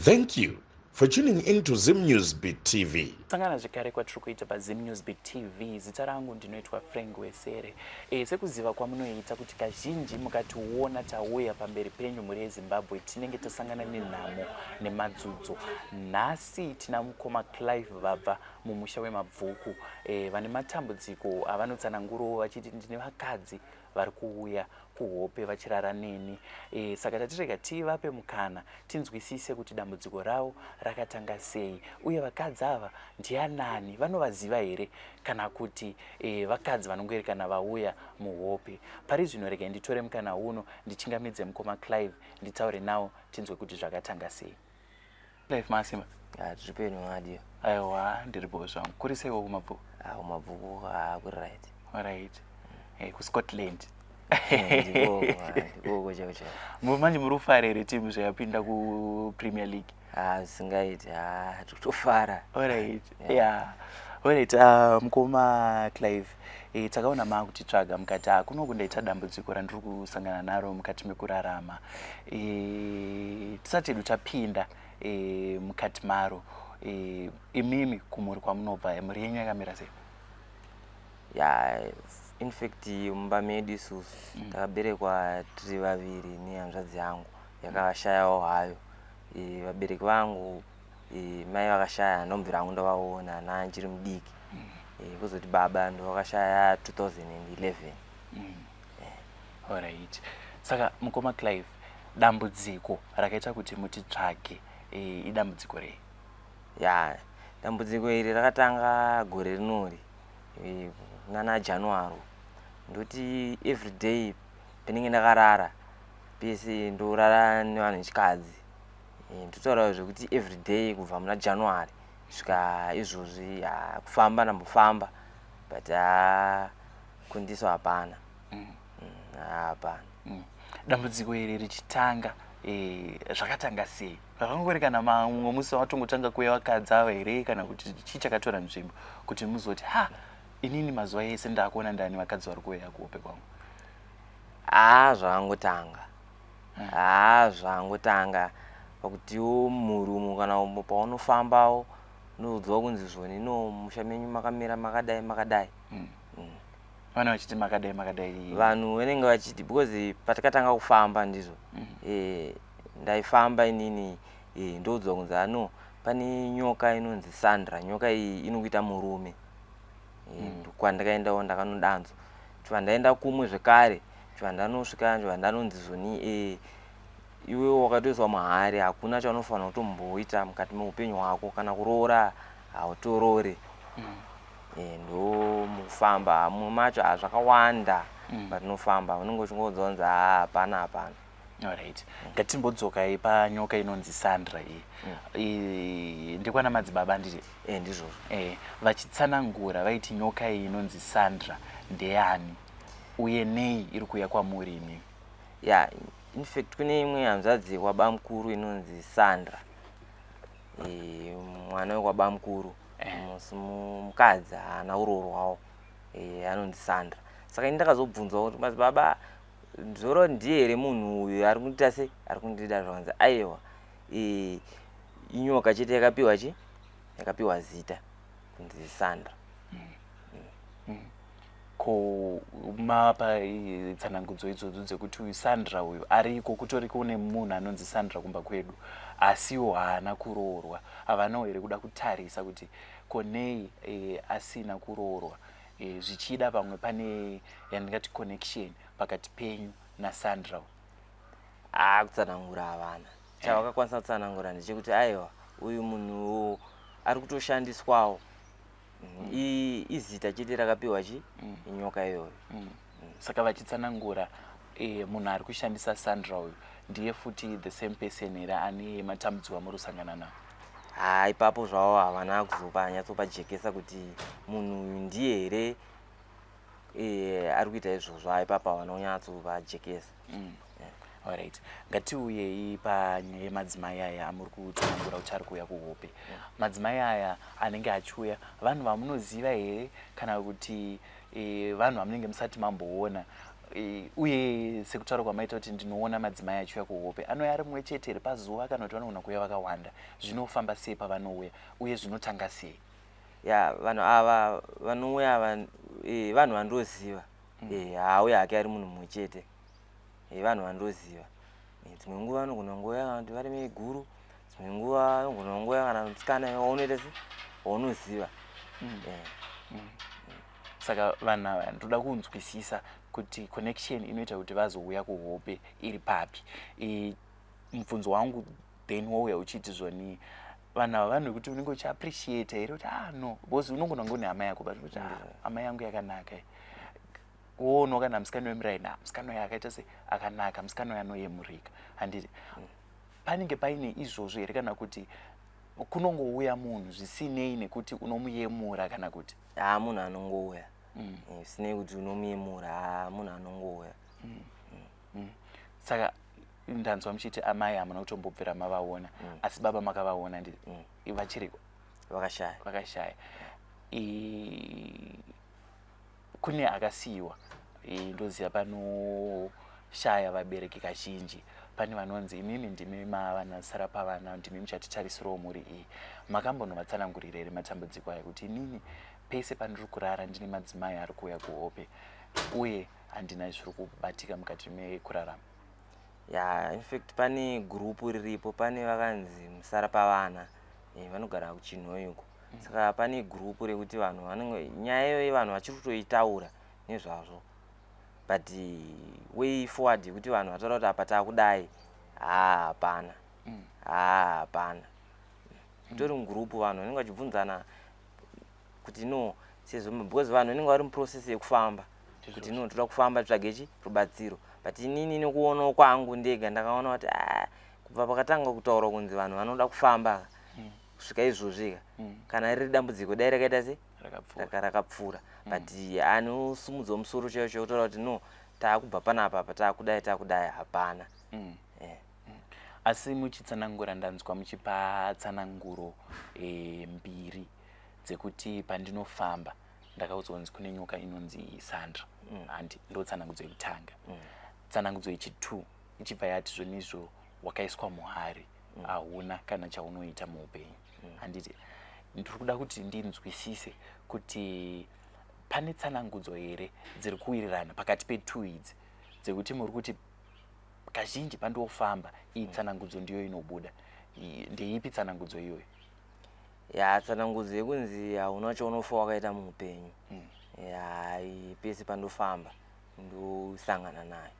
Thank you for tuning in to Zim News Beat TV. Sangana zvekare kwatiri kuita paZim News Beat TV. Zita rangu ndinoitwa Frank Wesere. Sekuziva kwamunoita kuti kazhinji mukationa tauya pamberi penyu mhuri yeZimbabwe tinenge tasangana nenhamo nemadzudzo. Nhasi tina mukoma Clive vabva mumusha weMabvuku. Vane matambudziko avanotsanangurawo vachiti ndine vakadzi vari kuuya kuhope vachirara neni. Saka tati rega tivape mukana tinzwisise kuti dambudziko ravo rakatanga sei uye vakadzi ava ndianani, vanovaziva here kana kuti vakadzi vanongoerekana vauya muhope. Pari zvino regai nditore mukana uno ndichingamidze mukoma Clive nditaure nawo tinzwe kuti zvakatanga sei. Clive masimba. Ah, tiri penyu madiyo. Aiwa, ndiripo zvangu. Kuri seiwo kuMabvuku? Ah, kuMabvuku ah, kuri right. Alright. KuScotland. Ndikoko chaiko chaiko. Manje muri kufara here timu zvayapinda kuPremier League? Ah, zvisingaiti. Ah, tiri kutofara. Alright. Yeah. Alright, mukoma Clive, takaona maakutitsvaga mukati kuno kundaita dambudziko randiri kusangana naro mukati mekurarama. Tisati hedu tapinda mukati maro, imimi kumhuri kwamunobva, mhuri yenyu yakamira sei? Ya, in fact mumba medu isusu takaberekwa tiri vaviri nehanzvadzi yangu yakashayawo hayo. Vabereki vangu, mai vakashaya ndomubvira hangu ndavaona nanchiri mudiki. Kuzoti baba ndovakashaya 2011. Alright. Saka mukoma Clive, dambudziko rakaita kuti mutitsvage idambudziko rei? Ya, dambudziko iri rakatanga gore rinori nana January. Ndoti everyday penenge ndakarara pese ndorara nevanhu vechikadzi. Ndotaura zvekuti everyday kubva muna January kusvika izvozvi, kufamba ndambofamba but kundiso hapana. Hapana. Dambudziko iri richitanga, zvakatanga sei? Zvakangori kana mamwe musi watongotanga kuuya vakadzi ava here kana kuti chii chakatora nzvimbo kuti muzoti ha, inini mazuva ese ndakuona ndani vakadzi vari kuuya kuhope kwangu? Haa, zvakangotanga. Haa, zvangotanga pakutiwo murumu kana paunofambawo unoudzwa kunzi zvoni no musha menyu makamira makadai makadai. Vana vachiti makadai makadai? Vanhu vanenge vachiti because patakatanga kufamba ndizvo, ndaifamba inini, ndoudzwa kunzi ano pane nyoka inonzi Sandra, nyoka iyi inokuita murume. Kwandakaendawo ndakanodanzwa, chibva ndaenda kumwe zvekare, chibva ndanosvika, chibva ndanonzi zvoni iwe wakatoiswa muhari, hakuna chaunofanira kutomboita mukati meupenyu hwako, kana kuroora hautorore. Ndo mukufamba mumwe macho hazvakawanda. Patinofamba unenge uchingodzwa kunzi haa, hapana hapana. Alright, ngatimbodzokai panyoka inonzi Sandra iyi. Ndikwana madzibaba handiti? Ndizvozvo. Vachitsanangura vaiti nyoka iyi inonzi Sandra ndeyani uye nei iri kuuya kwamuri imimi? Ya, in fact kune imwe hanzvadzi yekwabamukuru inonzi Sandra. Mwana wekwabamukuru mukadzi haana kuroorwawo, anonzi Sandra. Saka ini ndakazobvunzwa kuti madzibaba zoro ndiye here munhu uyu ari kundiita sei, ari kundida? Zvakanzi aiwa, inyoka chete yakapiwa chi yakapiwa zita kunzi Sandra. Ko mapa tsanangudzo idzodzo dzekuti uyu Sandra uyu ariko, kutoriko nemunhu anonzi Sandra kumba kwedu asiwo haana kuroorwa, havanawo here kuda kutarisa kuti ko nei asina kuroorwa? Zvichida pamwe pane yandingati connection pakati penyu naSandra? Haa, kutsanangura havana. Chavakakwanisa kutsanangura ndechekuti aiwa, uyu munhu ari kutoshandiswawo. Izita chete rakapiwa chi inyoka iyoyo. Saka vachitsanangura, munhu ari kushandisa Sandra uyu ndiye futi the same person here ane matambudziko amuri kusangana nawo? Haa, ipapo zvavo havana kuzopa nyatsopajekesa kuti munhu uyu ndiye here ari kuita izvozvo. Ha, ipapo havana kunyatsopajekesa. Alright, ngatiuyei panyaya yemadzimai aya amuri kutsanangura kuti ari kuuya kuhope. Madzimai aya anenge achiuya vanhu vamunoziva here kana kuti Vanhu vamunenge musati mamboona, uye sekutaura kwamaita kuti ndinoona madzimai achiuya kuhope, anouya ari mumwe chete here pazuva, kana kuti vanogona kuuya vakawanda? Zvinofamba sei pavanouya, uye zvinotanga sei? Ya, vanhu ava vanouya vanhu vandoziva. Haauya hake ari munhu mumwe chete. Vanhu vandoziva. Dzimwe nguva vanogona kungouya kana kuti vari meguru, dzimwe nguva vanogona kungouya kana musikana waunoita se waunoziva. Saka vanhu ava, ndoda kunzwisisa kuti connection inoita kuti vazouya kuhope iri papi. Mubvunzo wangu then wouya uchiti zvoni, vanhu ava vanhu vekuti unenge uchiappreciata here kuti, ah no, because unogona kunge une hama yako, but kuti, ah, hama yangu yakanaka, woonawo kana musikana wemuraini, ah, musikana uyo akaita se akanaka, musikana uyo anoyemurika, handiti? Panenge paine izvozvo here, kana kuti kunongouya munhu zvisinei nekuti unomuyemura kana kuti? Haa, munhu anongouya. Zvisinei kuti unomuyemura, haa, munhu anongouya. Saka ndanzwa muchiti amai hamuna kutombobvira mavaona, asi baba makavaona, ndi vachiriko? Vakashaya. Vakashaya. Kune akasiyiwa, ndoziva panoshaya vabereki kazhinji pane vanonzi, imimi ndimi mavanasara pavana, ndimi muchatitarisirawo mhuri iyi. Makambonovatsanangurira here matambudziko aya, kuti inini pese pandiri kurara ndine madzimai ari kuuya kuhope, uye handina zviri kubatika mukati mekurarama? Ya, in fact pane gurupu riripo, pane vakanzi musara pavana, vanogara kuChinhoyi uko. Saka pane gurupu rekuti vanhu vanenge nyaya iyoyi vanhu vachiri kutoitaura nezvazvo, but way forward yekuti vanhu vataura kuti apa taakudai, haa, hapana. Haa, hapana. Tori mugurupu, vanhu vanenge vachibvunzana kuti no, sezvo because vanhu vanenge vari muprocess yekufamba kuti no, toda kufamba titsvage chi rubatsiro. But inini nekuonawo kwangu ndega ndakaona kuti, ah, kubva pakatanga kutaurwa kunzi vanhu vanoda kufamba kusvika izvozvi ka, kana riri dambudziko dai rakaita se rakapfuura. Rakapfuura, but anosumudzawo musoro chaiwo chaiwo kutaura kuti no, taakubva panapa, apa taakudai, taakudai, hapana. Asi muchitsanangura, ndanzwa muchipa tsananguro mbiri dzekuti pandinofamba ndakaudzwa kunzi kune nyoka inonzi Sandra, handi? Ndo tsanangudzo yekutanga. Tsanangudzo yechi2 ichibva yati zvonizvo wakaiswa muhari, hauna kana chaunoita muupenyu, handiti? Ndiri kuda kuti ndinzwisise kuti pane tsanangudzo here dziri kuwirirana pakati pe2 idzi dzekuti muri kuti kazhinji pandofamba iyi tsanangudzo ndiyo inobuda. Ndeipi tsanangudzo iyoyo? Ya, tsanangudzo yekunzi hauna chaunofa wakaita muupenyu, ya, pese pandofamba ndosangana nayo.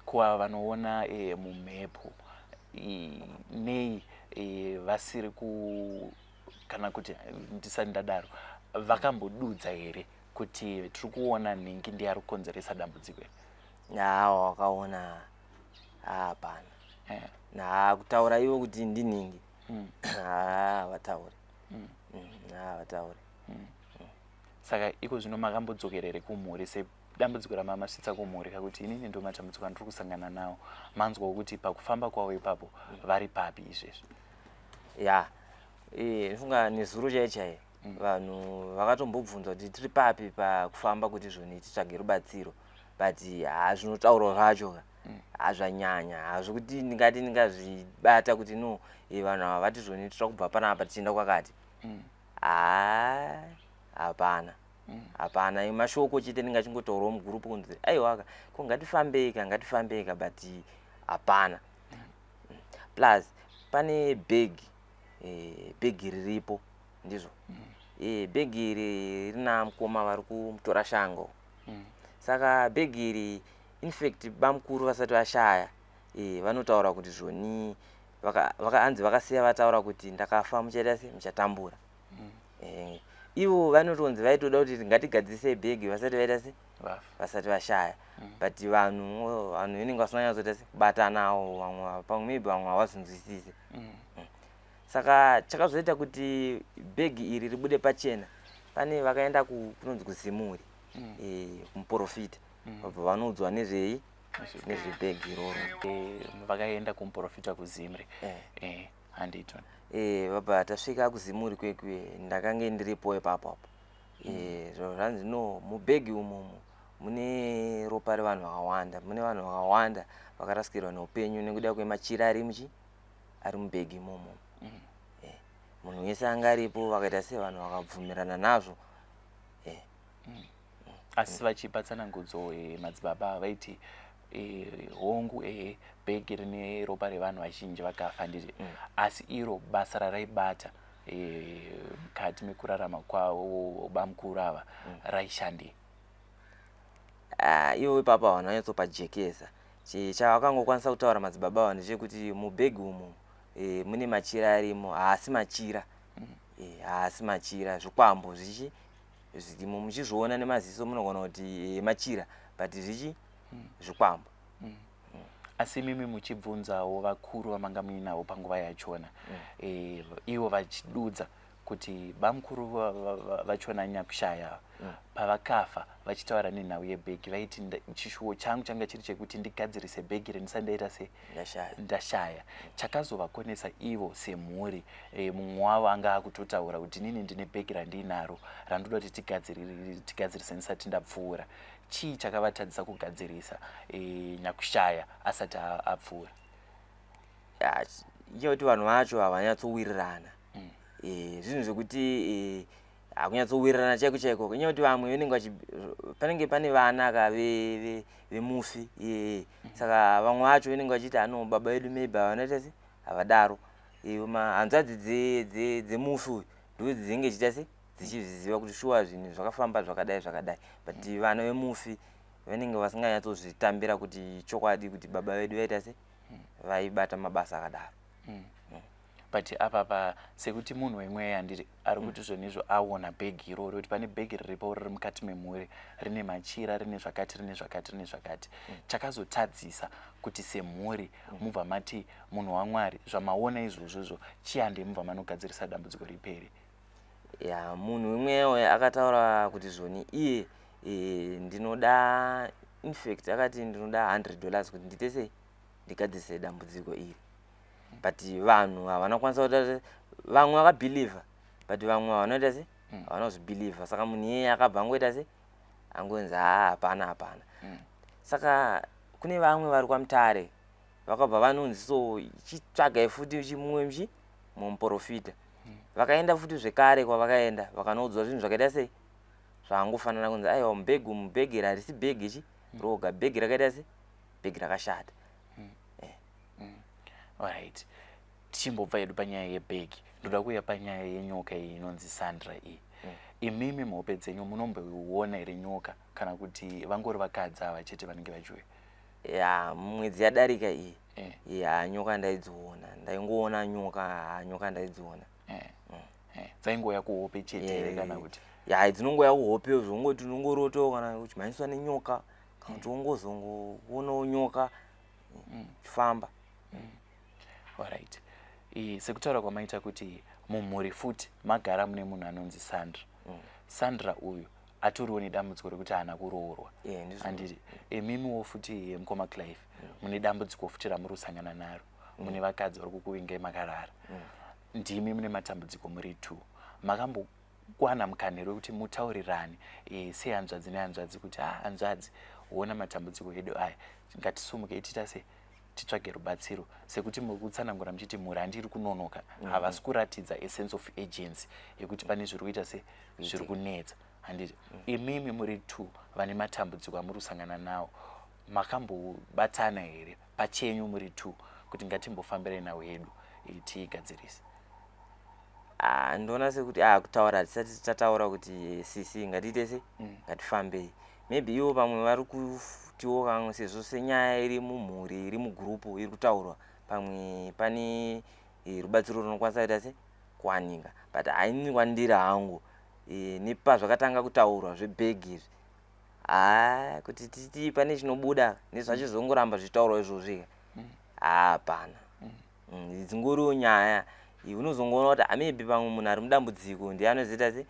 Kuava vanoona mumhepo, nei vasiri ku, kana kuti ndisati ndadaro, vakambodudza here kuti tiri kuona nhingi ndiye ari kukonzeresa dambudziko iri? Hawa, wakaona, hapana. Na kutaura ivo kuti ndinhingi, haa, vataure. Haa, vataure. Saka iko zvino makambodzokerere kumhuri sedambudziko ramamasvitsa kumhuri, kakuti inini ndo matambudziko andiri kusangana nawo? Manzwawo kuti pakufamba kwavo ipapo vari papi izvezvi? Ya, ndofunga nezuro chai chai vanhu vakatombobvunza kuti tiri papi pakufamba kuti zvoni titsvage rubatsiro, but haa, zvinotaurwa zvacho ka, hazvanyanya hazvokuti ndingati ndingazvibata kuti no, vanhu ava vati zvoni tira kubva panapa tichienda kwakati. Haa, hapana, hapana. Mashoko chete ndingachingotaurawo mugurupu kunzi aiwaka, ko ngatifambei ka, ngatifambei ka, but hapana. Plus pane bhegi, bhegi riripo, ndizvo. Bhegi iri rina mukoma vari kumutora shango. Saka bhegi iri, in fact bamukuru vasati vashaya, vanotaura kuti zvoni hanzi vakasiya vataura kuti ndakafa muchaita se muchatambura. Ivo vanotonzi vaitoda kuti ngatigadzirisei bhegi vasati vaita se vafa. Vasati vashaya. But vanhu vanenge vasina nyatsoita se kubatanawo, vamwe pamwe maybe vamwe havazonzwisisi. Saka chakazoita kuti bhegi iri ribude pachena, pane vakaenda kunonzi kuZimuri, kumuprofita, vabva vanoudzwa nezvei, nezvebhegi iroro. Vakaenda kumuprofita kuZimri? Handitwa. Vabva tasvika kuZimuri kwekwe, ndakange ndiripo ipapo apo. Zviro zvanzi no, mubhegi umomo mune ropa revanhu vakawanda, mune vanhu vakawanda vakarasikirwa neupenyu nekuda kwemachira ari muchi ari mubhegi imomo. Munhu wese anga aripo vakaita sevanhu vakabvumirana nazvo. Asi vachipa tsanangudzo, madzibaba vaiti hongu, ehe, bhegi rine ropa revanhu vazhinji vakafa, nditi, asi iro basa raraibata mukati mekurarama kwavo bamukuru ava raishandei? Ah, ivo ipapo havana kunyatsopajekesa. Chavakangokwanisa kutaura madzibaba ava ndechekuti mubhegi umu mune machira arimo, haasi machira, haasi machira, zvikwambo zvichi zvirimo. Muchizviona nemaziso munogona kuti machira, but zvichi zvikwambo. Asi imimi muchibvunzawo vakuru vamanga muinavo panguva yachona, ivo vachidudza kuti bamukuru vachona nyakushaya pavakafa, vachitaura nenhau yebhegi, vaiti, "Chishuwo changu changa chiri chekuti ndigadzirise bhegi rendisati ndaita se ndashaya." Ndashaya. Chakazovakonesa ivo semhuri, mumwe wavo anga akutotaura kuti, "Nini ndine bhegi randinaro randoda kuti tigadzirise ndisati ndapfuura." Chii chakavatadzisa kugadzirisa nyakushaya asati apfuura? Ya, iye kuti vanhu vacho havanyatsowirirana. Zvinhu zvekuti hakunyatsowirirana chaiko chaiko, inyaya kuti vamwe vanenge panenge pane vana ka vemufi, saka vamwe vacho vanenge vachiti, "Ano baba vedu maybe havanoita se havadaro." Hanzvadzi dzemufi uyu ndo dzinenge dzichiita se dzichizviziva kuti shuwa zvinhu zvakafamba zvakadai zvakadai, but vana vemufi vanenge vasinganyatsozvitambira kuti chokwadi kuti baba vedu vaita se vaibata mabasa akadaro. But apapa sekuti munhu wemweya, handiti, ari kuti zvonizvo aona bhegi iroro, kuti pane bhegi riripo riri mukati memhuri, rine machira, rine zvakati, rine zvakati, rine zvakati. Chakazotadzisa kuti semhuri mubva mati, "Munhu waMwari, zvamaona izvozvozvo, chiyandei mubva manogadzirisa dambudziko riperi"? Ya, munhu wemweya uyu akataura kuti zvoni iye ndinoda, infact akati, "Ndinoda $100 kuti ndiite sei, ndigadzirise dambudziko iri." But vanhu havana kukwanisa kuita, vamwe vakabhilivha, but vamwe havana kuita se havana kuzvibhilivha. Saka munhu iyeye akabva angoita se angonzi, "Haa, hapana, hapana." Saka kune vamwe vari kwaMutare vakabva vanonzi, "So chitsvagai futi chimumwe muchi mumuprofita." Vakaenda futi zvekare, kwavakaenda vakanoudzwa zvinhu zvakaita sei, zvaangofanana, kunzi, "Aiwa, mubhegi umu, bhegi iri harisi bhegi chi roga, bhegi rakaita se bhegi rakashata." Alright, tichimbobva hedu panyaya yebhegi, ndoda kuuya panyaya yenyoka iyi inonzi Sandra iyi. Imimi muhope dzenyu munomboiona here nyoka, kana kuti vangori vakadzi ava chete vanenge vachiuya? Ya, mwedzi yadarika iyi, ya, nyoka ndaidziona, ndaingoona nyoka. Ha, nyoka ndaidziona. Dzaingouya kuhope chete here, kana kuti? Ya, dzinongouya kuhope, zvongoti unongorotawo kana uchimhanyiswa nenyoka, kana kuti wongozongoonawo nyoka uchifamba. Alright. Sekutaura kwamaita kuti mumhuri futi magara mune munhu anonzi Sandra. Sandra uyu atoriwo nedambudziko rekuti haana kuroorwa, Ndizvo. handiti? Imimiwo futi, mukoma Clive, mune dambudziko futi ramuri kusangana naro, mune vakadzi vari kukuvingai makarara. Ndimi mune matambudziko muri two. Makambokwana mukana here wekuti mutaurirane sehanzvadzi nehanzvadzi kuti, "Ha, hanzvadzi, ona matambudziko edu aya, ngatisumukei, tiita se titsvage rubatsiro," sekuti muri kutsanangura muchiti mhuri handiri kunonoka, havasi kuratidza a sense of urgency yekuti pane zviri kuita se zviri kunetsa, handiti? Imimi muri two vane matambudziko amuri kusangana nawo, makambobatana here pachenyu muri two kuti ngatimbofambirai nawo yedu, tiigadzirise? Ah, ndoona sekuti, ah, kutaura hatisati tataura kuti, "Sisi, ngatiite se ngatifambei." Maybe ivo pamwe vari kutiwo kamwe sezvo senyaya iri mumhuri, iri mugurupu, iri kutaurwa, pamwe pane rubatsiro runokwanisa kuita se kuwanika. But haini kwandiri hangu, nepazvakatanga kutaurwa zvebhegi izvi, haa, kuti titi pane chinobuda nezvacho, zvongoramba zvichitaurwa izvozvi, haa, hapana. Dzingoriwo nyaya. Unozongoona kuti maybe pamwe munhu ari mudambudziko ndiye anozoita se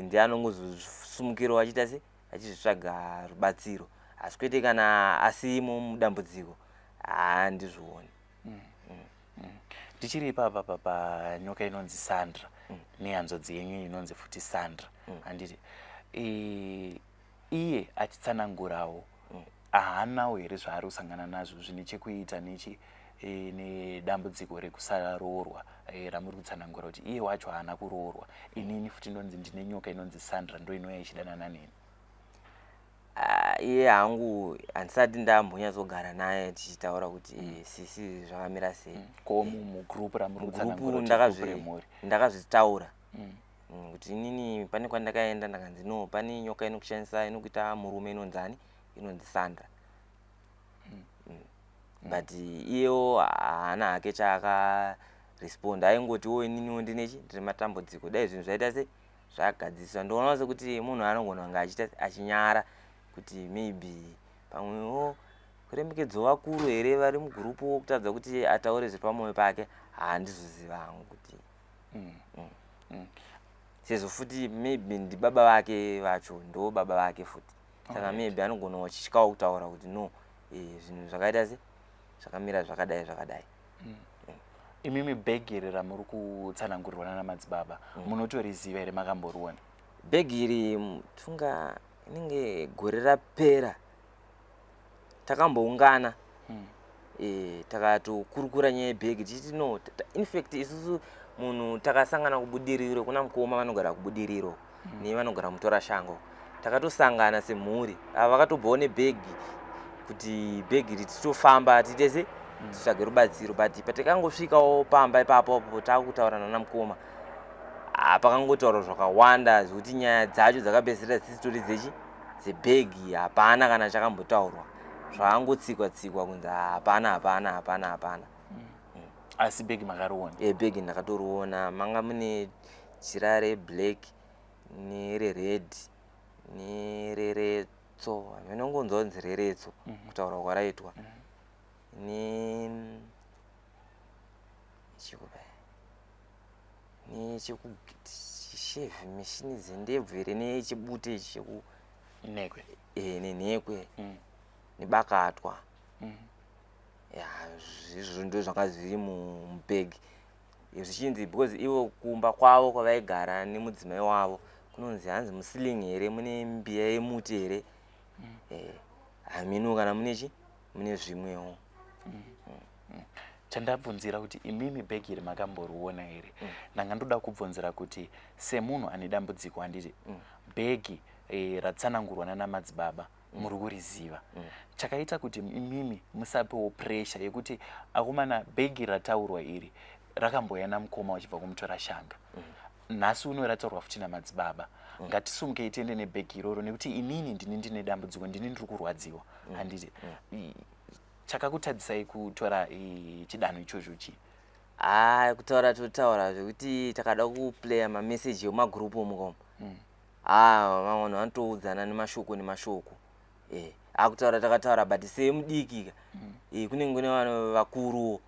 ndiye anongozosumukirawo achiita se achizvitsvaga rubatsiro, asi kwete kana asimo mudambudziko, haa, ndizvioni. Ndichiri ipapa panyoka inonzi Sandra nehanzvadzi yenyu inonzi futi Sandra. Handiti iye achitsanangurawo, haanawo here zvaari kusangana nazvo zvine chekuita nechi nedambudziko rekusaroorwa ramuri kutsanangura kuti iye wacho haana kuroorwa? Inini futi ndonzi ndine nyoka inonzi Sandra, ndo inouya ichidanana neni. Ah, iye hangu handisati ndambonyatsogara naye tichitaura kuti sisi, zvakamira sei. Ko mugroup ramuri mugroup kutsanangura kuti group remhuri? Ndakazvitaura kuti inini pane kwandakaenda, ndakanzi no, pane nyoka inokushandisa, inokuita murume, inonzani, inonzi Sandra. But iyewo haana hake chaakaresponda, aingotiwo ininiwo ndinechi, ndine matambudziko, dai zvinhu zvaita sei, zvagadziswa. Ndoonawo sekuti munhu anogona kunge achiita achinyara kuti maybe pamwewo kuremekedzawo vakuru here vari mugroup, kutadza kuti ataure zviri pamwoyo pake. Handizoziva hangu kuti sezvo futi maybe ndibaba vake vacho, ndo baba vake futi, saka maybe anogona uchityawo kutaura kuti no, zvinhu zvakaita se zvakamira zvakadai zvakadai. Imimi bhegi iri ramuri kutsanangurirwa nana madzibaba, munotoriziva here? Makamboriona? Bhegi iri tunga inenge gore rapera takamboungana, takatokurukura nyaya yebhegi tichiti no, infact isusu munhu takasangana kuBudiriro, kuna mukoma vanogara kuBudiriro nevanogara mutora shango. Takatosangana semhuri, ava vakatobvawo nebhegi kuti bhegi iri titofamba tiite se titsvage rubatsiro. But patakangosvikawo pamba ipapo apo takutaura nana mukoma, pakangotaurwa zvakawanda zvekuti nyaya dzacho dzakapedzisira dzisitori dzechi dzebhegi. Hapana kana chakambotaurwa, zvakangotsikwa tsikwa kunzi hapana, hapana, hapana, hapana. Asi bhegi makariona? E, bhegi ndakatoriona. Manga mune jira reblack nerered nereretso, hamene nzi reretso kutaurwa kwaraitwa, ne chikupa nechekushevhi mishini dzendebvu here, nechibute ichi cheku Nhekwe. E, nenhekwe nebakatwa. Ya, izvozvo ndo zvanga zviri mubhegi, zvichinzi because ivo kumba kwavo kwavaigara nemudzimai wavo kunonzi hanzi muceiling here mune mbiya yemuti here, hamino kana mune chi mune zvimwewo. Chandabvunzira kuti imimi bhegi iri makamboriona here, ndanga ndoda kubvunzira kuti semunhu ane dambudziko, handiti bhegi ratsanangurwa nana madzibaba muri kuriziva, chakaita kuti imimi musapewo pressure yekuti akomana, bhegi rataurwa iri rakamboya namukoma wachibva kumutora shanga, nhasi uno rataurwa futi namadzibaba, ngatisumukei tiende nebhegi iroro, nekuti inini ndini ndine dambudziko, ndini ndiri kurwadziwa, handiti? Chakakutadzisai kutora chidanho ichocho chii? Haa, kutaura totaura zvekuti takada kuplaya mameseji emumagroup omukoma, haa, vamwe vanhu vanotoudzana nemashoko nemashoko. Akutaura takataura, but semudiki ka, kunenge kune vanhu vakuruwo.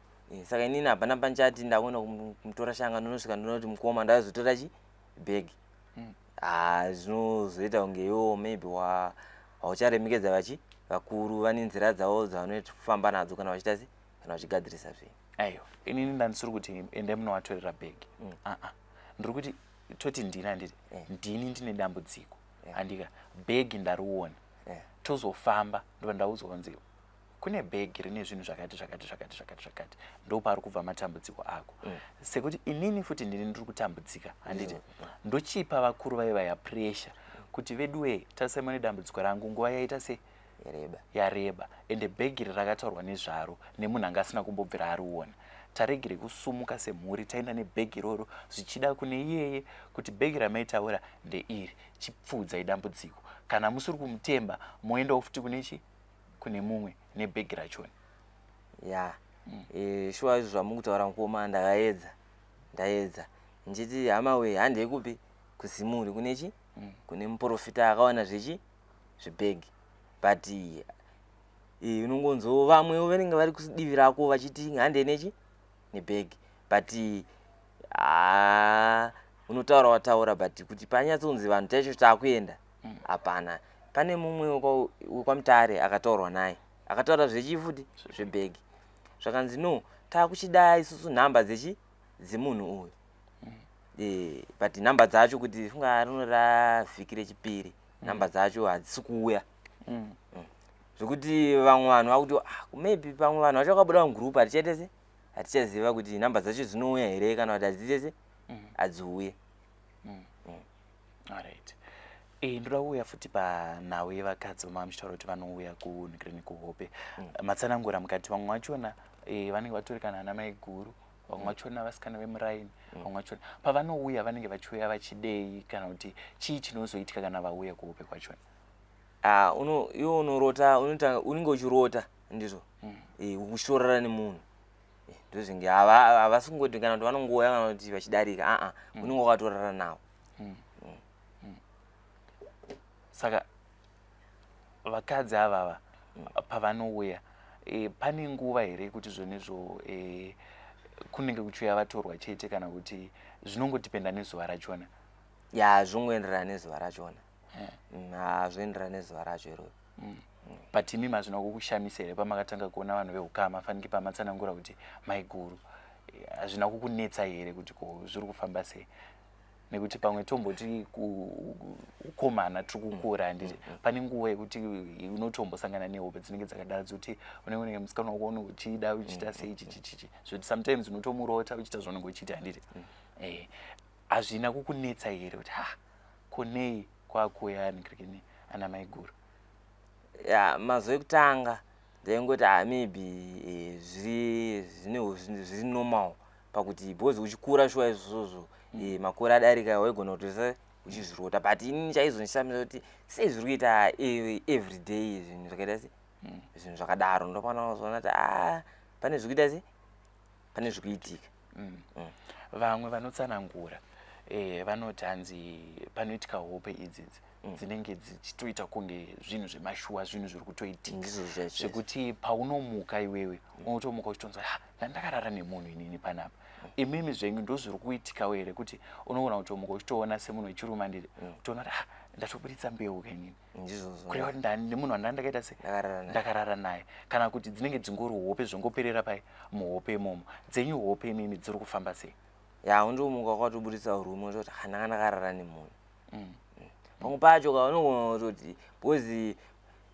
Saka inini hapana panchati ndakuenda kumutora shanga, ndonosvika ndinoti mukoma, ndazotora chi bhegi. Haa, zvinozoita kunge iwo maybe haucharemekedza vachi vakuru, vane nzira dzavo dzavanofamba nadzo kana vachiita se kana vachigadzirisa zvinhu. Aiwa, inini ndandisiri kuti endai munovatorera bhegi. Aa, ndiri kuti toti ndini, handiti ndini ndine dambudziko, handika bhegi ndariona, tozofamba, ndobva ndaudzwa kunzi kune bhegi rine zvinhu zvakati zvakati zvakati zvakati zvakati, ndo pari kubva matambudziko ako. Sekuti inini futi ndini ndiri kutambudzika, handiti ndochipa vakuru vaiva pressure kuti veduwe, tarisai mune dambudziko rangu, nguva yaita se yareba. Yareba, ende bhegi iri rakataurwa nezvaro nemunhu anga asina kumbobvira ariona. Taregere kusumuka semhuri taenda nebhegi iroro, zvichida kune iyeye kuti bhegi ramaitaura ndeiri, chipfuudzai dambudziko. Kana musiri kumutemba, moendawo futi kune chi kune mumwe nebhegi rachona. Ya, shuwa izvo zvamukutaura mukoma, ndakaedza, ndaedza ndichiti hama we, handei kupi, kuZimuri kune chi kune muprofita akawana zvechi zvebhegi, but unongonzwa vamwe vanenge vari kudivi rako vachiti handei nechi nebhegi, but haa, unotaura wataura, but kuti panyatsonzi vanhu chaicho taakuenda, hapana. Pane mumwe wekwaMutare akataurwa naye, akataura zvechifuti zvebhegi, zvakanzi no, taakuchida isusu nhamba dzechi dzemunhu uyu. Eh, but nhamba dzacho kuti funga rino ravhiki rechipiri, nhamba dzacho hadzisi kuuya. Zvekuti vamwe vanhu vakuti, ah, maybe pamwe vanhu vacho vakabuda mugroup, hatichaite se, hatichaziva kuti nhamba dzacho dzinouya here kana kuti hadziite se, hadziuye. Alright, ndoda kuuya futi panhau yevakadzi vamava muchitaura kuti vanouya kunikireni kuhope. Matsanangura mukati vamwe vachona vanenge vatori kana ana mai guru, vamwe vachona vasikana vemuraini, vamwe vachona pavanouya vanenge vachiuya vachidei, kana kuti chii chinozoitika kana vauya kuhope kwachona? Ah, iwe unorota, unotanga unenge uchirota, ndizvo, uchitorara nemunhu. Ndozvinge havasi kungoti kana kuti vanongouya kana kuti vachidarika, aa, unenge wakatorara navo. Saka vakadzi avava pavanouya, pane nguva here yekuti zvonizvo kunenge kuchiuya vatorwa chete, kana kuti zvinongodependa nezuva rachona? Ya, zvingoenderana nezuva rachona. Hazvoenderana nezuva racho iroro. But imi hazvina kukushamisa here pamakatanga kuona vanhu veukama, fanike pamatsanangura kuti maiguru, hazvina kukunetsa here kuti ko zviri kufamba sei? Nekuti pamwe tomboti ukomana tiri kukura, handiti pane nguva yekuti unotombosangana nehope dzinenge dzakadaro, dzekuti unenge unenge musikana wako unenge uchida, uchiita sei, chichichichi, zvekuti sometimes unotomurota uchiita zvaunenge uchiita, handiti? Hazvina kukunetsa here kuti ha, konei kwakuya nikirikini ana maiguru? Ya, mazuva ekutanga ndaingoti, ah, maybe zviri zvine zviri normal, pakuti because uchikura shuwa izvozvo, makore adarika, waigona kutosa uchizvirota. But inini chaizondishamisa kuti sei zviri kuita every day zvinhu zvakaita se zvinhu zvakadaro. Ndopana kuzoona kuti, ah, pane zviri kuita se, pane zviri kuitika. Vamwe vanotsanangura, vanoti hanzi panoitika hope idzidzi dzinenge dzichitoita kunge zvinhu zvemashuwa, zvinhu zviri kutoitika. Ndizvo chaizvo. Zvekuti paunomuka iwewe unotomuka uchitonzwa, ha, ndandakarara nemunhu inini panapa. Imimi zvenyu ndo zviri kuitikawo here, kuti unogona kutomuka uchitoona semunhu wechirume, anditi, kutoona kuti, ha, ndatoburitsa mbeu kainini? Ndizvozvo. Kureva kuti nemunhu wandanga ndakaita se Ndakarara naye. Ndakarara naye, kana kuti dzinenge dzingori hope, zvongoperera pai muhope imomo? Dzenyu hope imimi dziri kufamba sei? Ya, undomuka wakatoburitsa urume, utoti, ha, ndanga ndakarara nemunhu. Pamwe pacho ka unogona kutoti, because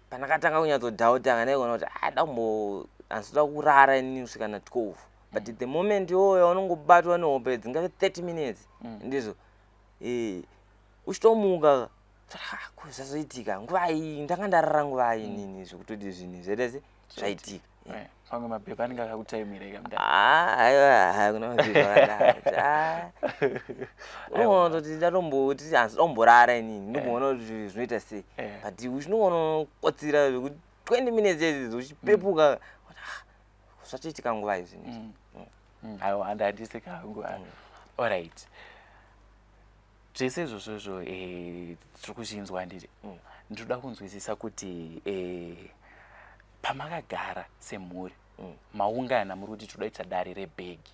pandakatanga kunyatsodoubta, kandaigona kuti, ah, dambo handitoda kurara inini kusvika na12, but the moment iwoyo unongobatwa nehope dzingave 30 minutes, ndizvo, uchitomuka, ah, ko zvazoitika nguvai? Ndanga ndarara nguvai inini zvekutoti zvinhu zvaita se zvaitika? Pamwe mapepa anenge akakutaimireka mudai. Ah, aiwa, hakuna mapepa akadaro. Ah, unoona kutoti ndatomboti handisi domborara inini, ndomboona kuti zvinhu zvinoita sei. But uchinoona unokotsira zvekuti 20 minutes idzi uchipepuka, ah, zvatoitika nguva izvi. Aiwa, handandiseka hangu. Alright, zvese izvozvozvo tiri kuzvinzwa, handiti? Ndinoda kunzwisisa kuti pamakagara semhuri, maungana, muri kuti toda kuita dare rebhegi,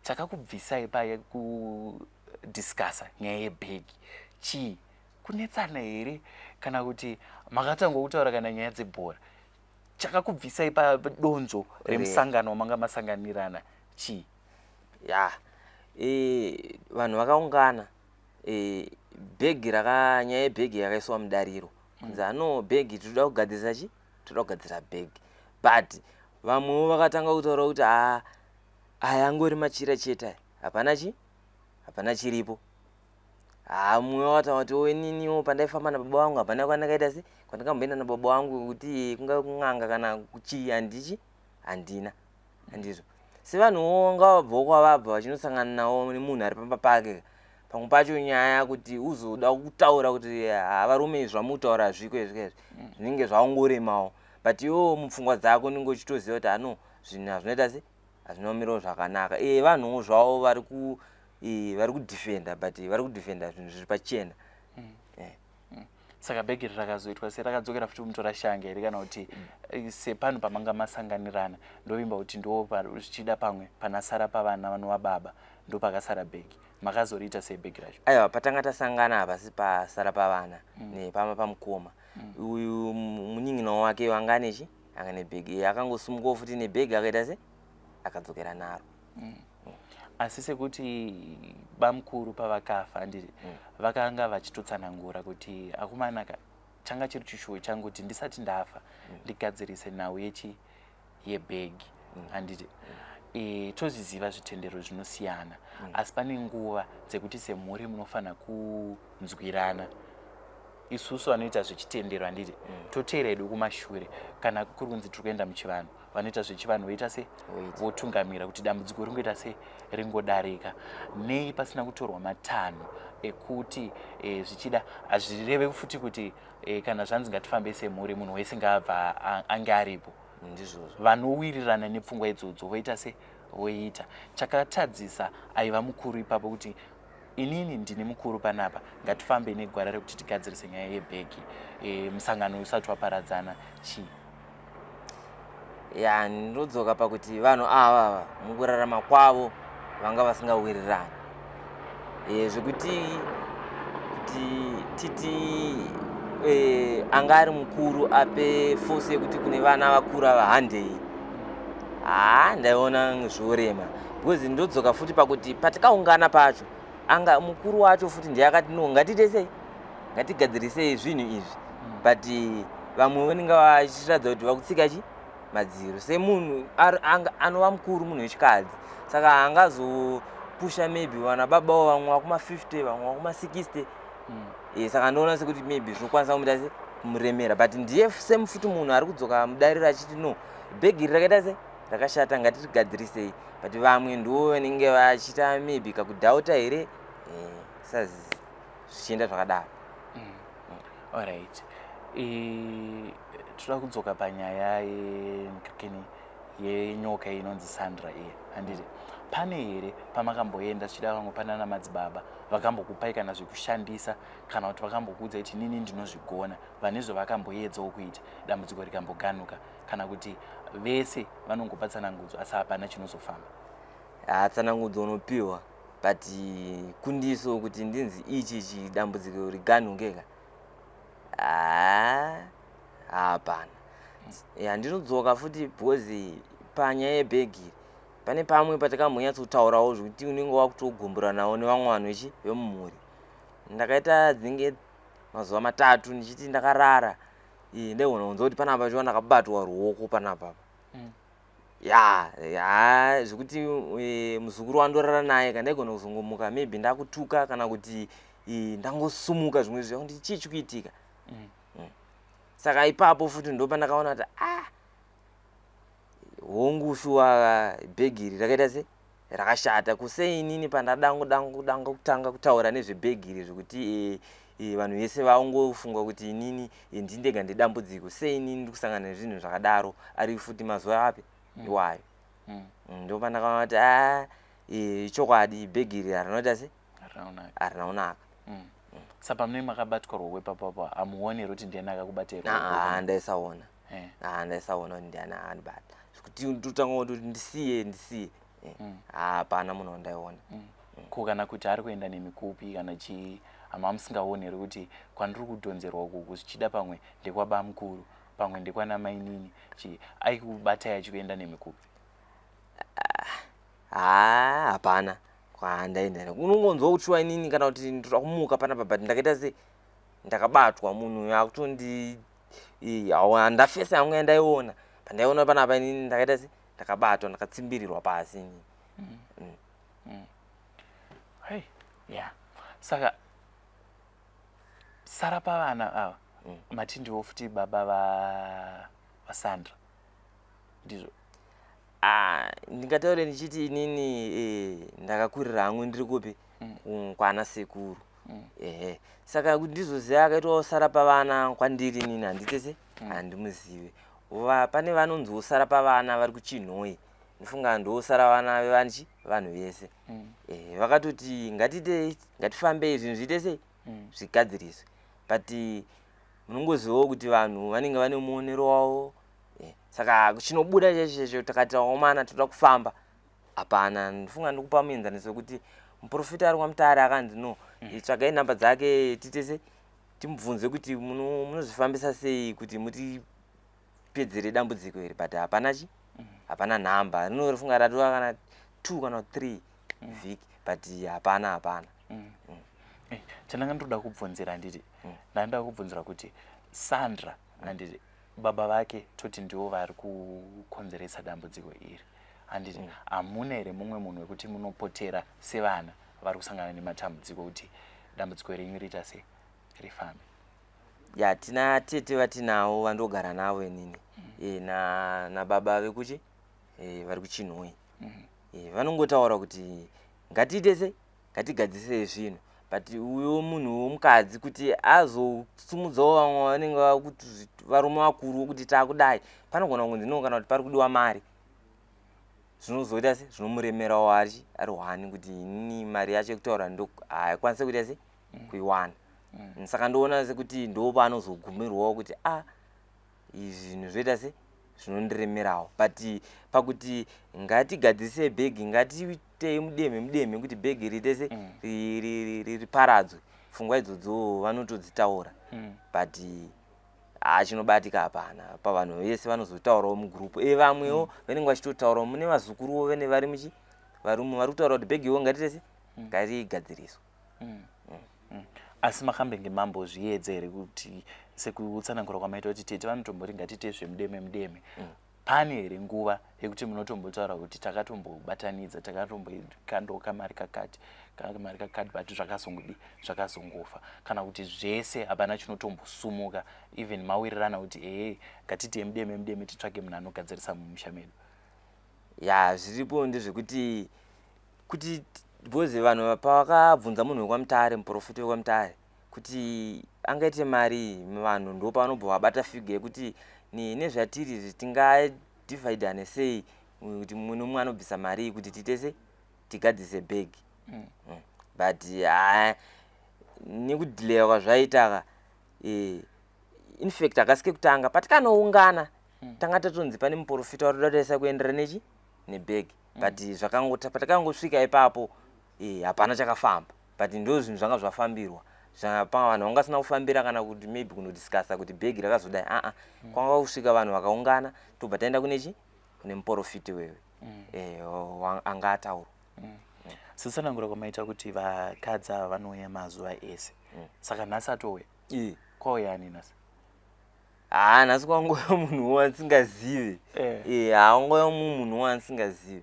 chakakubvisai paye kudiscussa nyaya yebhegi chii? Kunetsana here, kana kuti makatanga kutaura kana nyaya dzebhora? Chakakubvisai padonzvo remusangano wamanga masanganirana chii? Ya, vanhu vakaungana, bhegi raka nyaya yebhegi yakaiswa mudariro, kunzi ano bhegi tinoda kugadzirisa chi, toda kugadzira bhegi. But vamwewo vakatanga kutaura kuti, a, aya angori machira chete aya, hapana chi, hapana chiripo. Ha, mumwe wakataura kuti, o, ininiwo pandaifamba nababa vangu hapana kwandakaita se kwandakamboenda nababa vangu kuti kungave kun'anga kana kuchii, handichi, handina, handizvo. Sevanhuwo ngavabvawo kwavabva vachinosangana nawo nemunhu ari pamba pake, pamwe pacho nyaya kuti uzoda kutaura kuti, ha, varume, zvamutaura hazviko izvi kaizvi, zvinenge zvaungoremawo. But iwewo mupfungwa dzako unenge uchitoziva kuti ano zvinhu hazvinoita se, hazvina kumirawo zvakanaka. Vanhuwo zvavo vari ku vari kudefenda, but vari kudefenda zvinhu zviri pachena. Saka bhegi rakazoitwa se, rakadzokera futi kumutora shange here, kana kuti sepanhu pamanga masanganirana, ndovimba kuti ndo zvichida pamwe panasara pavana vanova baba ndo pakasara bhegi, makazoriita sei bhegi racho? Aiwa, patanga tasangana hapasi pasara pavana, nepama pamukoma uyu, munin'ina wake wanga anechi, anga nebhegi. Akangosumukawo futi nebhegi, akaita se akadzokera naro. Asi sekuti bamukuru pavakafa, handiti, vakanga vachitotsanangura kuti akumanaka changa chiri chishuwo changu kuti ndisati ndafa ndigadzirise nhau yechi yebhegi, handiti? Tozviziva zvitendero zvinosiyana, asi pane nguva dzekuti semhuri munofanira kunzwirana. Isusu vanoita zvechitendero, handiti, toteera hedu kumashure. Kana kuri kunzi tiri kuenda muchivanhu, vanoita zvechivanhu voita se Voita. Votungamira kuti dambudziko ringoita se ringodarika. Nei pasina kutorwa matanho ekuti zvichida hazvireve futi kuti kana zvanzi ngatifambe semhuri, munhu wese ngaabva ange aripo? Ndizvozvo. Vanowirirana nepfungwa idzodzo voita se voita. Chakatadzisa aiva mukuru ipapo kuti inini ndine mukuru panapa, ngatifambe negwara rekuti tigadzirise nyaya yebhegi, musangano usati waparadzana, chii? Ya, ndodzoka pakuti vanhu ava ava mukurarama kwavo vanga vasingawirirani, zvekuti kuti titi anga ari mukuru ape force yekuti kune vana vakuru ava handei, haa, ndaiona zvorema, because ndodzoka futi pakuti patikaungana pacho, anga mukuru wacho futi ndiye akati, "No, ngatiite sei, ngatigadzirisei zvinhu izvi." But vamwe vanenge vachiratidza kuti vakutsika chi madziro. Semunhu anova mukuru, munhu wechikadzi, saka haangazopusha maybe vana babawo, vamwe vakuma50, vamwe vakuma60. Saka ndoona sekuti maybe zvinokwanisa kumuita se kumuremera, but ndiye same futi munhu ari kudzoka mudariro achiti, "No, bhegi iri rakaita se rakashata, ngatirigadzirisei." But vamwe ndo vanenge vachiita maybe kakudhauta here, zvichienda zvakadaro. Alright, toda kudzoka panyaya yekini yenyoka inonzi Sandra iye, handiti? Pane here pamakamboenda, zvichida vamwe panana madzibaba vakambokupai kana zvekushandisa, kana kuti vakambokuudzai kuti nini ndinozvigona, vane zvavakamboedzawo kuita, dambudziko rikamboganuka, kana kuti vese vanongopa tsanangudzo asi hapana chinozofamba? Ha, tsanangudzo unopiwa, but kundiso kuti ndinzi ichi ichi dambudziko riganhuke ka, ha, hapana. Ya, ndinodzoka futi because panyaya yebhegi pane pamwe patakambonyatsotaurawo zvekuti unenge wakutogumburanawo nevamwe vanhu vechi vemumhuri. Ndakaita dzinenge mazuva 3 ndichiti ndakarara, ndaigona kunzwa kuti panapa chiwa ndakabatwa ruoko panapa. Ya ya, zvekuti muzukuru wandorara naye kandaigona kuzongomuka maybe ndakutuka kana kuti ndangosumuka zvimwe zviya kuti chii chikuitika. Saka ipapo futi ndo pandakaona kuti, ah, hongu, shuwa bhegi iri rakaita se rakashata. Kusei inini pandadanga kutanga kutaura nezvebhegi iri, zvekuti vanhu vese vangofunga kuti inini ndindega ndedambudziko, sei inini ndiri kusangana nezvinhu zvakadaro, ari futi mazuva api iwayo. Ndo pandakaona kuti, a, chokwadi bhegi iri harinoita se harina. Harina kunaka. Saka pamunenge makabatwa ruoko ipapo, hamuoni here kuti ndiani akakubatai ruoko? Ah, ndaisaona. Ah, ndaisaona kuti ndiani akandibata, zvekuti ndotanga kuti ndisiye, ndisiye. Hapana munhu wandaiona. Ko kana kuti ari kuenda nemikupi kana chii, hama musingaoni here kuti kwandiri kudhonzerwa ukuku zvichida pamwe ndekwabamukuru, pamwe ndekwana mainini, chii aikubatai achikuenda nemikupi? Ha, hapana kwandaenda. Unongonzwa kuchiwa inini kana kuti ndoda kumuka panapa, but ndakaita se ndakabatwa, munhu akutondi handafesa yangu yandaiona. Pandaiona panapa inini ndakaita se ndakabatwa, ndakatsimbirirwa pasi inini. Hei, ya, saka sara pavana ava, mati ndiwo futi baba vaSandra, ndizvo? Ah, ndingataure ndichiti inini ndakakurira hangu ndiri kupi, kwana sekuru. Ehe, saka kuti ndizoziva akaitwa usara pavana kwandiri inini handite se handimuzive. Pane vanonzi usara pavana vari kuChinhoi, ndifunga ndosara vana vevanchi vanhu vese. Vakatoti ngatite, ngatifambei, zvinhu zviite sei, zvigadziriswe, but munongozivawo kuti vanhu vanenge vane muonero wavo. Saka chinobuda chaicho chaicho, takati vakomana toda kufamba, hapana. Ndifunga ndikupa muenzaniso wekuti muprofita ari kwaMutare akanzi, "No, tsvagai nhamba dzake, tiite se timubvunze kuti munozvifambisa sei kuti mutipedzere dambudziko iri." But hapana chi hapana nhamba, rinofunga ratova kana 2 kana 3. Vhiki, but hapana hapana. Chandanga ndoda kubvunzira, handiti, ndanga kubvunzira kuti Sandra, handiti, baba vake toti ndivo vari kukonzeresa dambudziko iri, handiti? Hamuna here mumwe munhu wekuti munopotera sevana vari kusangana nematambudziko kuti dambudziko renyu riita sei, rifambe? Ya, tina tete vatinavo vandogara navo inini nababa vekuchi vari kuChinhoyi. Vanongotaura kuti ngatiite sei, ngatigadzirisei zvinhu, but uyo munhu womukadzi kuti azosumudzawo vamwe vanenge vakuti varume vakuru kuti taakudai, panogona kunzi no, kana kuti pari kudiwa mari, zvinozoita se zvinomuremerawo ari hwani kuti inini mari yacho yekutaura ndo haikwanisi kuita se kuiwana. Saka ndoona sekuti ndo paanozogumirwawo kuti a izvi zvinhu zvoita se zvinondiremerawo, but pakuti ngatigadzirise bhegi, ngatiitei mudemhe mudemhe kuti bhegi riite se riparadzwe, pfungwa idzodzo vanotodzitaura, but chinobatika hapana. Pavanhu vese vanozotaurawo mugurupu, vamwewo vanenge vachitotaurawo, mune vazukuruwo vene vari muchi varume vari kutaura kuti bhegiwo ngatiite se ngarigadziriswe. Asi makambenge mambozviedza here kuti sekutsanangura kwamaita kuti tete vanotomboti ngatiite zvemudeme mudeme, pane here nguva yekuti munotombotaura kuti takatombobatanidza, takatombokandoka mari kakati, kamari kakati, but zvakazongodi zvakazongofa, kana kuti zvese hapana chinotombosumuka, even mawirirana kuti ehe, ngatitei mudeme mudeme, titsvage munhu anogadzirisa mumusha medu? Ya, zviripo ndezvekuti kuti because vanhu pavakabvunza munhu wekwaMutare, muprofita wekwaMutare, kuti angaite mari, vanhu ndo pavanobva vabata figure yekuti nezvatiri izvi tingadivhaidhane sei kuti mumwe nomumwe anobvisa mari iyi kuti tiite se tigadzirise bhegi. But ha, nekudhileya kwazvaita ka, infact hakasike kutanga patikanoungana, tanga tatonzi pane muprofita watoda taisa kuendera nechi nebhegi, but zvakangota patakangosvika ipapo, hapana chakafamba, but ndo zvinhu zvanga zvafambirwa. Vanhu vanga vasina kufambira kana kuti maybe kunodiscussa kuti bhegi rakazodai, aa, kwanga kusvika vanhu vakaungana, tobva taenda kunechi kune muprofiti wewe anga ataurwa. Setsanangura kwamaita kuti vakadzi ava vanouya mazuva ese, saka nhasi atouya? Kwauya ani nhasi? Haa, nhasi kwangoya munhu wandisingazive. Haangoya mumwe munhu wandisingazive.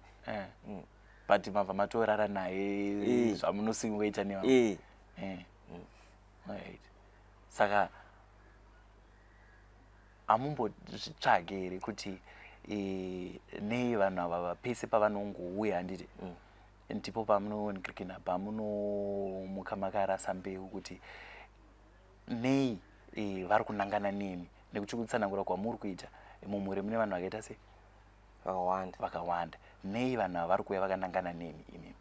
But mabva matorara naye zvamunosingoita nevamwe? Right. Saka hamumbozvitsvage here kuti nei vanhu ava pese pavanongouya, handiti, ndipo pamunoonekana pamunomuka makarasa mbeu, kuti nei vari kunangana nemi? Nekuti kutsanangura kwamuri kuita, mumhuri mune vanhu vakaita sei? Vakawanda. Vakawanda. Nei vanhu ava vari kuuya vakanangana nemi imimi?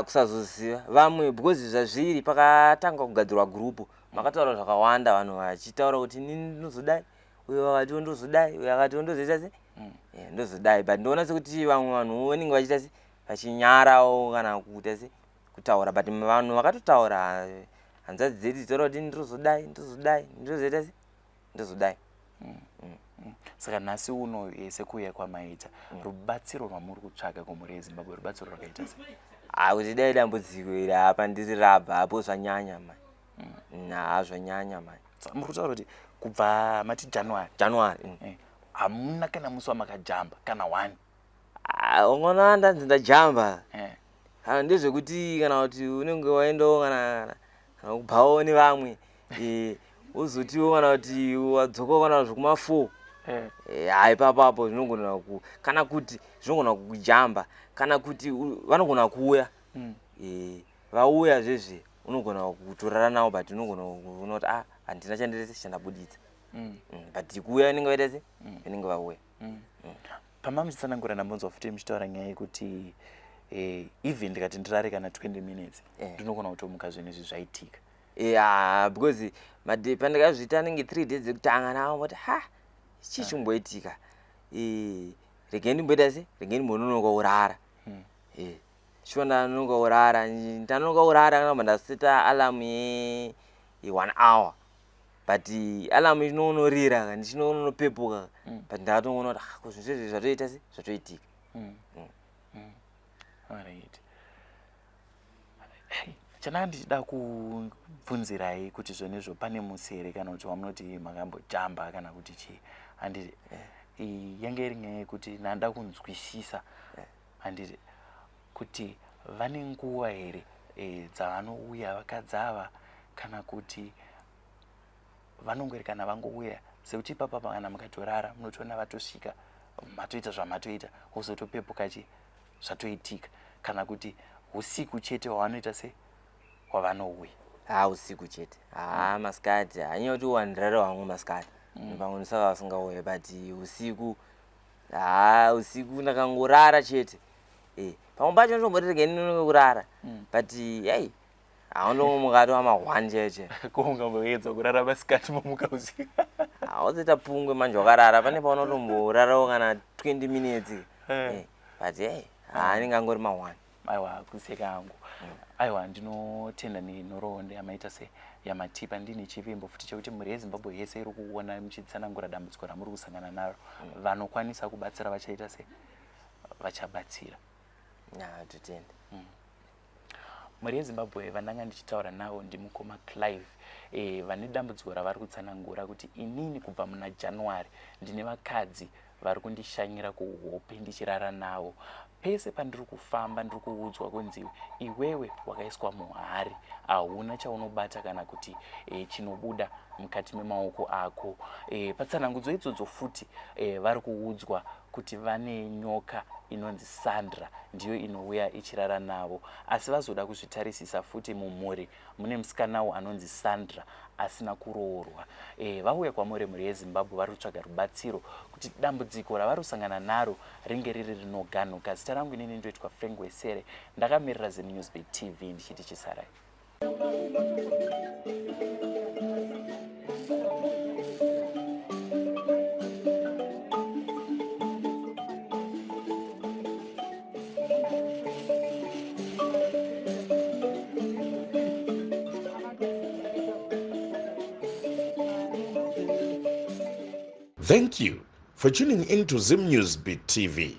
Kusazoziva vamwe, because zvazviri pakatanga kugadzirwa gurupu makataura zvakawanda, vanhu vachitaura kuti inini ndinozodai, uyo vakatiwo ndozodai, uyo akatiwo ndozoita se ndozodai, but ndoona sekuti vamwe vanhu vanenge vachiita se vachinyarawo kana kuita se kutaura, but vanhu vakatotaura, hanzvadzi dzedu dzitaura kuti ndozodai, ndozodai, ndozoita se ndozodai. Saka nhasi uno, sekuuya kwamaita, rubatsiro rwamuri kutsvaga kumhuri yeZimbabwe, rubatsiro rwakaita sei? Ha, kuti dai dambudziko iri hapa ndiri rabva apo, zvanyanya mani, ha, zvanyanya mani. Saka muri kutaura kuti kubva mati January? January. Hamuna kana musi wamakajamba kana one? Ah, ungoona ndanzi ndajamba kana ndezvekuti kana kuti unenge waendawo kana kubhawo nevamwe, wozotiwo kana kuti wadzokawo kana zvekuma4, ha, ipapapo zvinogona ku kana kuti zvinogona kujamba, kana kuti vanogona kuuya, vauya zvezve unogona kutorara navo, but unogona kuona kuti ah, handina chandirese chandabuditsa. But kuuya vanenge vaita se vanenge vauya. Pama muchitsanangura, ndambonzwa futi muchitaura nyaya yekuti even ndikati ndirare kana 20 minutes, ndinogona kutomuka zvinhu izvi zvaitika. Ya, because made pandakazviita anenge 3 days ekutanga, ndakamboti ha, chii chimboitika? Regai ndimboita se regai ndimbononoka kurara. Shuwa ndanonoka kurara, ndanonoka kurara kana ndaseta alarm ye 1 hour, but alarm inonorira ka, ndichinonopepuka, but ndakatoona kuti ah, ko zvinhu zvezvi zvatoita se zvatoitika. Alright. Hey, chandanga ndichida kubvunzirai kuti zvonizvo pane musi here kana kuti wamunoti makambojamba kana kuti chii handiti yeah. Yange iri nyaya yekuti ndanda kunzwisisa handiti yeah. Kuti vane nguva here e, dzavanouya vakadzi ava kana kuti vanongori kana vangouya sekuti ipapa kana mukatorara munotoona vatosvika matoita zvamatoita wozotopepuka chi zvatoitika kana kuti usiku chete hwavanoita se hwavanouya. Haa usiku chete haa masikati hanyaya kuti wandirare wangu masikati mm. Pamwe ndosaka vasingauye but usiku haa usiku ndakangorara chete e pamwe pacho ndomboti rege ndinonoke kurara mm. But hey haundomuka atova ma1 chaiyo chaiyo. Ko ungamboedza kurara masikati momuka usiku? Hauzoita pungwe manje wakarara pane paunotomborarawo kana 20 minutes eh. Eh, but hey haanenge angori ma1. Aiwa kuseka hangu mm. Aiwa ndinotenda nenhoroondo yamaita se yamatipa ndine chivimbo futi chekuti mhuri yeZimbabwe yese iri kuona muchitsanangura dambudziko ramuri kusangana naro mm. Vanokwanisa kubatsira vachaita se vachabatsira. Totenda mm. Mhuri yeZimbabwe vandanga ndichitaura navo ndimukoma Clive e, vane dambudziko ravari kutsanangura kuti inini kubva muna January ndine vakadzi vari kundishanyira kuhope ndichirara navo. Pese pandiri kufamba ndiri kuudzwa kunzi iwewe wakaiswa muhari hauna chaunobata kana kuti e, chinobuda mukati memaoko ako. E, patsanangudzo idzodzo futi e, vari kuudzwa kuti vane nyoka inonzi Sandra ndiyo inouya ichirara navo asi vazoda kuzvitarisisa futi mumhuri mune musikanawo anonzi Sandra asina kuroorwa. E, vauya kwamuri mhuri yeZimbabwe vari kutsvaga rubatsiro kuti dambudziko ravari kusangana naro ringe riri rinoganuka. Zita rangu inini ndoitwa Frank Wesere ndakamirira Zim Newsbeat TV ndichiti chisarai. Thank you for tuning in to Zim News Beat TV.